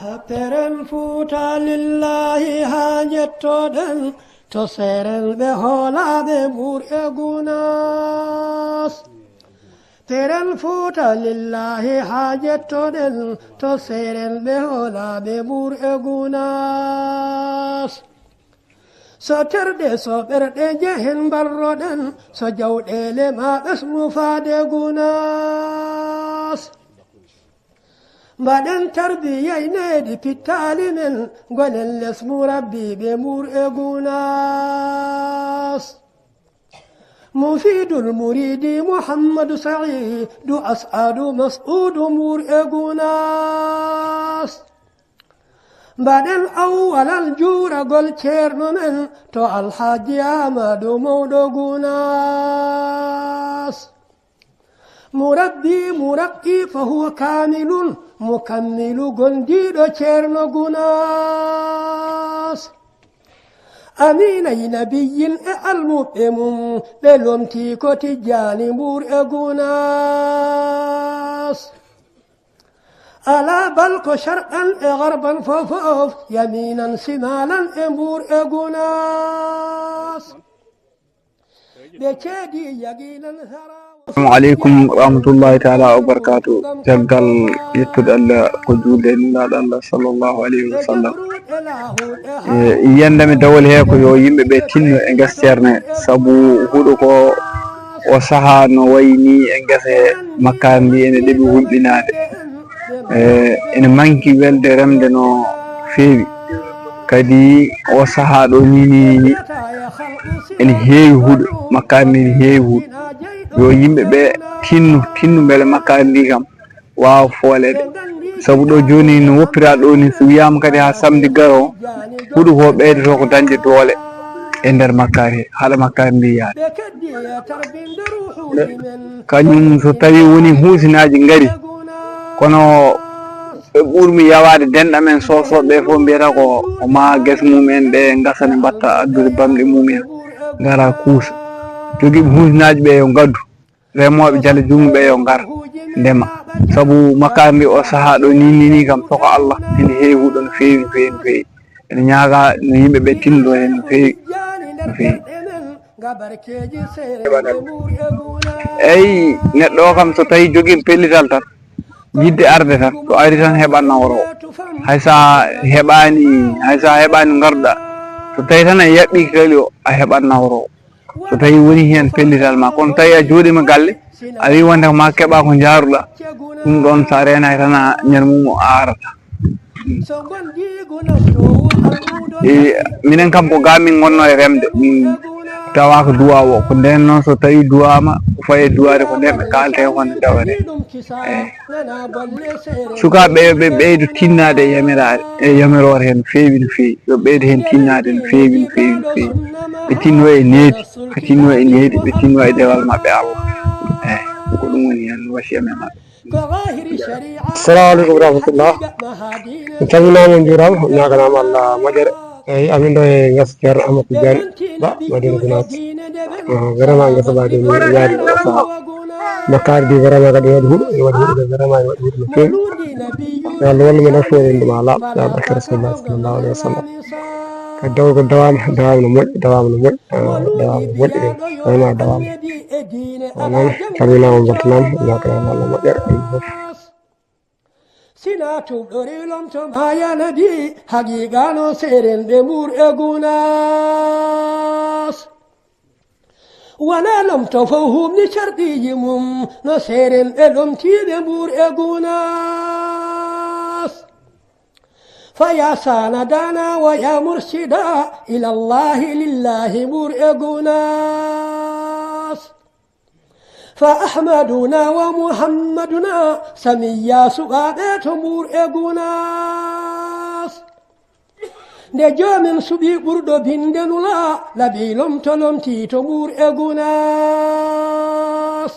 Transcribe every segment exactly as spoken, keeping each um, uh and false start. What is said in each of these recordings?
Peren Fuuta lillaahi haa njettoɗen, to seeren ɓe hoolaaɓe Mbuur e Gunaas. Peren Fuuta lillaahi haa njettoɗen, to seeren ɓe hoolaaɓe Mbuur e Gunaas. So terɗe, so ɓerɗe njehen mbarroɗen, so jawɗeele maa ɓesnu faade Gunaas. Mbaɗen tarbiya e nehdi pittaali men, gonen les murabbiiɓe Mbuur e Gunaas. Mufiidul Muriidi Muhammadu Sa'iidu As'adu Mas'uudu Mbuur e Gunaas. Mbaɗen awwalal juuragol ceerno men to Alhaji Aamadu Mawɗo Gunaas. Murabbi muraqqi fa huwa kaamilun mukammilu gondiiɗo ceerno Gunaas. Amiinay nabiyyin e almuɓɓe mum ɓe lomtii ko Tijjaani Mbuur e Gunaas. Alaa bal ko sharqan e garban fofof, yamiinan simaalan e Mbuur e Gunaas. Ɓe ceedi yaqiinan sarawa. Assalamu aleykum wa rahmatullahi taala wa barakatuh. Caggal yettude Allah ko juulde e Nulaaɗo Allah sallallahu alayhi wa sallam. E, yiyannde mi dawol he ko yo yimɓe ɓe tinno e ngesa ceerno he, sabu huɗo ko o sahaa no wayi ni e ngesa he, makkaari ndi ene ɗeɓi hulɓinaade. E, ene manki welde remde no feewi. Kadi o sahaa ɗo ni, ni, ni, ni, ene heewi huɗo, makkaari ndi ene heewi huɗo. Yo yimɓe ɓe tinno, tinno mbele makkaari ndi kam waawa fooleede. Sabu ɗo jooni no woppira ɗo ni, so wiyaama kadi haa samedi garo, huɗo ko ɓeydoto ko dañde doole e nder makkaari he, haɗa makkaari ndi yaade. Kañum so tawi woni huusinaaji ngari, kono ɓe ɓurmi yawaade denɗa men soosooɓe ɓe fof mbiyata ko, ko ma gese mum en ɗe ngasa ne mbatta addude bamɗe mum en, ngara kuusa. Jogiiɓe huusinaaji ɓe yo ngaddu. Remooɓe jale junngo ɓe yo ngar ndema. Sabu makkaari ndi o sahaa ɗo ni, ni, ni kam, soko Allah, ene heewi huɗo no feewi, no feewi, no feewi. Ene ñaaga no yimɓe ɓe tinndo heen no feewi, no feewi. Eyi, neɗɗo o kam so tawi jogiima pellital tan, yiɗde arde tan, so ari tan heɓat nawroowo. Hay so a heɓaani, hay so a heɓaani ngarɗa, so tawi tan a yaɓɓii kali o, a heɓat nawroowo. So tawi woni heen pellital ma, kono tawi a jooɗiima galle, a wii wonde ko ma keɓa ko njaaruɗa, ɗum ɗoon so a reenaaki tan a ñande mum o aarata. E, minen kam ko ga min ngonno e remde, min tawa ko duwa o, ko nden noon so tawi duwama, ko faye duwade ko nden ɓe kaalte ko nde dawate. Eyi. Sukaaɓe ɓe ɓeydo tinnaade e yamiraare, e yamiroore heen no feewi, no feewi. Yo ɓeydo heen tinnaade no feewi, no feewi, no feewi. Ɓe tinno e needi, ɓe tinno e needi, ɓe tinno e dewal maɓɓe Allah. Eyi, ko ɗum woni heen wasiya men maɓɓe. Assalamu aleykum wa rahmatullah. On calminaama, on njuuraama, on ñaaganaama Allah moƴƴere. Eyi, amin ɗo e ngesa Ceerno Amadou Tidiane Ba, Madina Gounass. Ah, vraiment ngesa ba de mi yaadi ɗo saha. Makkaari ndi vraiment kadi waɗi huɗo, ene waɗi huɗo de vraiment ene waɗi huɗo no feewi. Yo Allah wallu men ɗo feere ɗum ma laaɓ, ya barke Rasulullah sallallahu alaihi wasallam. Kadi dawol ko dawama, dawama no moƴƴi, dawama no moƴƴi, ah, dawama no moƴƴi de. Vraiment dawama. Ko noon, calminaama, beltanaama, ñaaganaama Allah moƴƴere, on fof. Sina tuuɓɗori lomto ma ya nabi, haqiqa no seerenɓe Mbuur e Gunaas. Wona lomto fof huɓni carɗiiji mum, no seerenɓe lomtiiɓe Mbuur e Gunaas. Fa ya sanadana wa ya murshida ila Allahi lillahi Mbuur e Gunaas. Fa Ahmaduna wa Muhammaduna samiya suɓaaɓe to Mbuur e Gunaas. Nde joomin suɓi ɓurɗo binde nula, labi lomto lomti to Mbuur e Gunaas.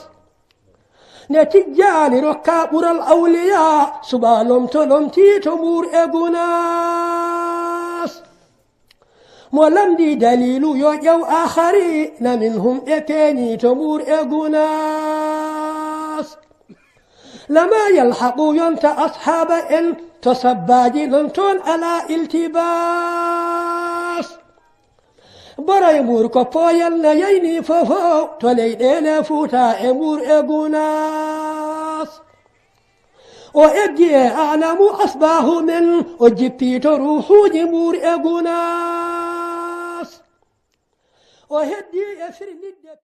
Nde Tijjaani rokka ɓural awliya, suɓa lomto lomti to Mbuur e Gunaas. Mo lamndi daliilu yo ƴeew aakhari, na min hum ɓe peeñi to Mbuur e Gunaas. Lama yalhaqu yonta ashaaba en, To sabbaaji non toon alaa iltibaas. Boroy Mbuur ko pooyal na yayni fofow, to leyɗeele Fuuta e Mbuur e Gunaas. O eggi e aalamu asbaahu men, o jippii to ruuhuuji Mbuur e Gunaas. O heddii e firlitde